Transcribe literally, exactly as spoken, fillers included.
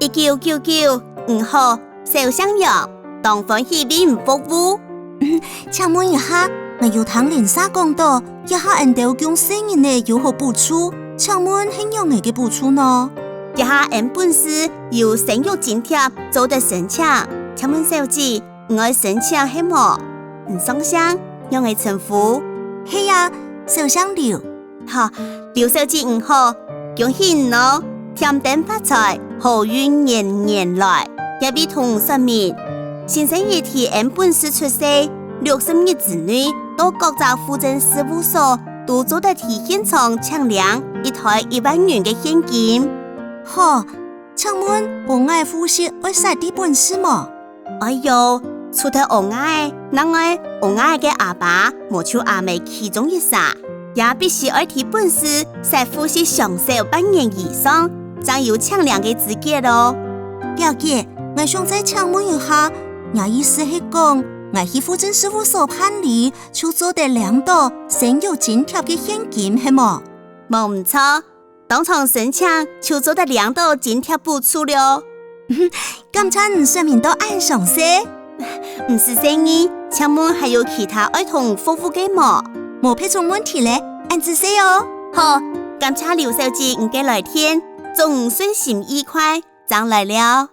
九九九，你好，小姓楊，當歡喜為你服務。請問一下，𠊎有聽鄰舍講到，這下𠊎兜降細人仔有好補助，請問係仰仔个補助呢？這下𠊎本市有生育津貼做得申請，請問小姐，你愛申請係無？你上姓，仰仔稱呼？係啊，小姓劉。 哈，劉小姐你好，恭喜你哦！添丁發財，好運年年來。這位同你說明，新生兒在𠊎本市出世，六十日之內到各隻戶政事務所都做得在現場請領一胎一萬元个現金。好，請問𠊎个戶籍愛設在本市無？ 哎喲，除忒𠊎，另外𠊎个阿爸無就阿姆其中一儕，也必須愛在本市設戶籍上少半年以上，正有請領个資格哦。表姐，𠊎想再請問一下，若意思係講，𠊎去戶政事務所辦理，就做得領到生育津貼个現金係無？無毋著， 當場申請就做得領到津貼補助了。感謝你說明到恁詳細。毋使細義，請問還有其他愛同你服務个無？無別種問題了，恁仔細哦。好，感謝劉小姐你个來電，祝你順心愉快，正來尞。